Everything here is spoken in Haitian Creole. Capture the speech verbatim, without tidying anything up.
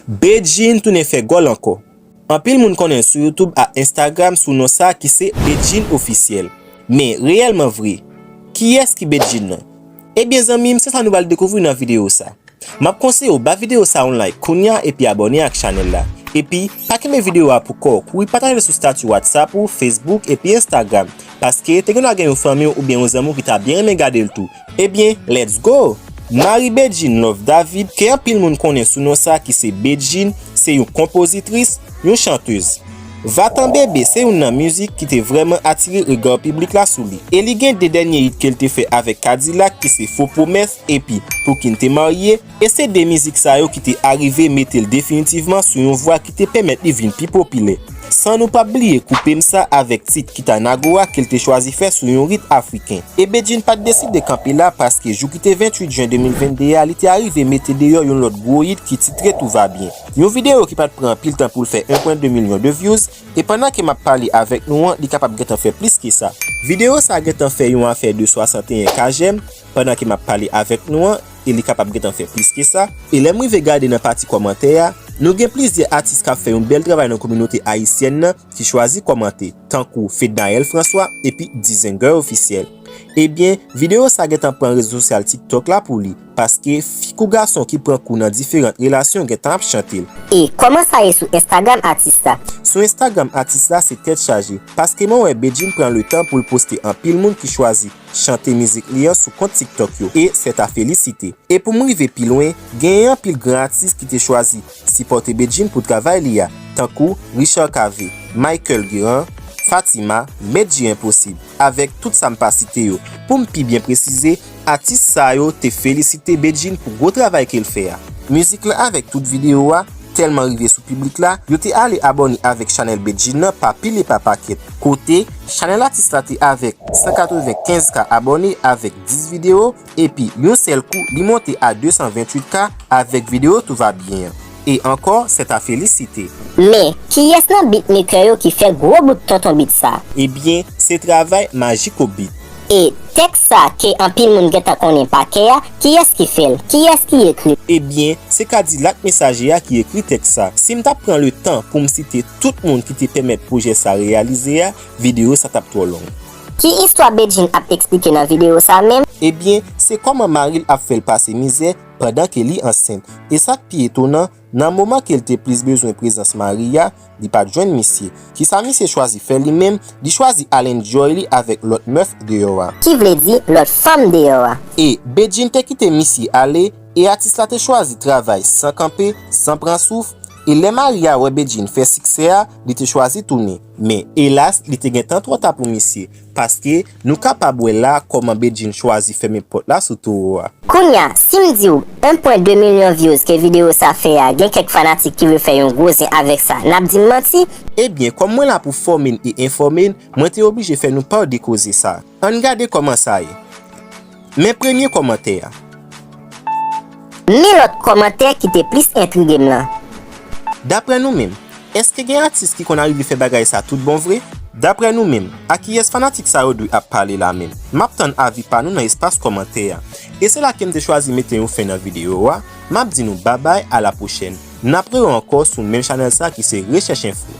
Bedjine tounen fè gòl ankò. Anpil moun konnen l sou YouTube ak Instagram sou non sa ki se Bedjine Ofisyèl. Men, reyèlman vre, kiyès ki Bedjine nan? Ebyen, zanmi m, se sa nou pral dekouvri nan videyo sa. M ap konseye w ba videyo sa yon like kounya epi abòne ak chanèl la. Epi, pa kenbe videyo a pou kò w, kouri pataje l sou stati WhatsApp ou, Facebook epi Instagram. Paske te gendwa gen yon fanmi w oubyen yon zanmi w ki ta byen renmen gade l tou. Ebyen, let's go! Marie Bedjine Love David, ke anpil moun konnen sou non sa ki se Bedjine, se yon konpozitris, yon chantèz. Vatan Bebe se youn nan mizik ki te vrèman atire rega piblik la sou li. E li gen de dènye hit ke l te fè avèk Kadilak ki se Fo Pwomès epi Pou ki n te marye, e se de mizik sa yo ki te arive mete l definitivman sou yon vwa ki te pèmèt li vin pi popilè. San nou p ap bliye Koupe m sa avèk tit Kitanago a ke l te chwazi fè sou yon rit afriken. E Bedjine pa t deside kanpe la paske jou ki te venntuit jen de mil vennde a, li te arive mete deyò yon lòt gwo hit ki titre Tout va bien. Yon videyo ki pa t pran anpil tan pou l fè en pwen de milyon de views, e pandan ke m ap pale avèk nou an, li kapab gentan fè plis ke sa. Videyo sa gentan fè yon afè de swasanteyen ka j'aime, pandan ke m ap pale avèk nou an, e li kapab gentan fè plis ke sa. E lè m rive gade nan pati kòmantè a, nou gen plizyè atis k ap fè yon bèl travay nan kominote ayisyèn nan ki chwazi kòmante, tankou Fednaelle François epi Dizenger Ofisyèl. Ebyen, videyo sa gentan pran rezo sosyal TikTok la pou li, paske fi kou gason ki pran kou nan diferan relasyon gentan ap chante l. E kòman sa ye sou Instagram atis la? Sou Instagram atis la se tèt chaje, paske mwen wè Bedjine pran letan pou l poste anpil moun ki chwazi chante mizik li an sou kont TikTok yo, e sèt a felisite. E pou m rive pi lwen, genyen anpil gran atis ki te chwazi sipòte Bedjine pou travay li a, tankou Richard Cavé, Michael Guérin, Fatima, Medjy Impossible, avèk tout sa m pa site yo. Pou m pi byen presize, atis sa yo te felisite Bedjine pou gwo travay ke l fè a. Mizik la avèk tout videyo a tèlman rive sou piblik la, yo te ale abòne avèk chanèl Bedjine nan pa pil e pa pakèt. Kote, chanèl atis la te avèk san katrevenkenz ka abòne avèk dis videyo, epi yon sèl kou, li monte a de san venntuit ka avèk videyo Tout va bien an. E ankò, sèt a felisite. Men, kiyès nan beatmaker yo ki fè gwo bout tonton beat sa? Ebyen, se travay Magico Beat. E tèks sa ke anpil moun gentan konnen pa kè a, kiyès ki fè l? Kiyès ki ekri l? Ebyen, se Kadilak Mesaje a ki ekri tèks sa. Si m t ap pran letan pou m site tout moun ki te pèmèt pwojè sa reyalize a, videyo sa t ap twò long. Ki istwa Bedjine ap eksplike nan videyo sa menm? Ebyen, se kòman mari l ap fè l pase mizè pandan ke li ansent. E sa k pi etonan, nan moman ke l te plis bezwen prezans mari a, li pa t jwenn misye. Kisa misye chwazi fè li menm? Li chwazi al enjoy li avèk lòt mèf deyò a. Ki vle di lòt fanm deyò a. E Bedjine te kite misye ale, e atis la te chwazi travay san kanpe, san pran souf, e lè mari a wè Bedjine fè siksè a, li te chwazi tounen. Men, elas, li te gentan twò ta pou misye, paske nou kapab wè la kòman Bedjine chwazi fèmen pòt la sou towo a. Kounya, si m di w en pwen de milyon views ke videyo sa fè a, gen kèk fanatik ki vle fè yon gwo zen avèk sa, n ap di m manti? Ebyen, kòm mwen la pou fòme n e enfòme n, mwen te oblije fè nou pa de koze sa. Ann gade kòman sa ye. Men premye kòmantè a. Men lòt kòmantè ki te plis entrige m lan. Daprè nou menm, èske gen atis ki konn arive fè bagay sa tout bon vre? Daprè nou menm, a kiyès fanatik sa yo dwe ap pale la menm? M ap tann avi pa nou nan espas kòmantè a. E se la ke m te chwazi mete yon fen nan videyo a. M ap di nou babay, a la pwochèn. N ap rewè ankò sou menm chanèl sa ki se Rechèch Enfo.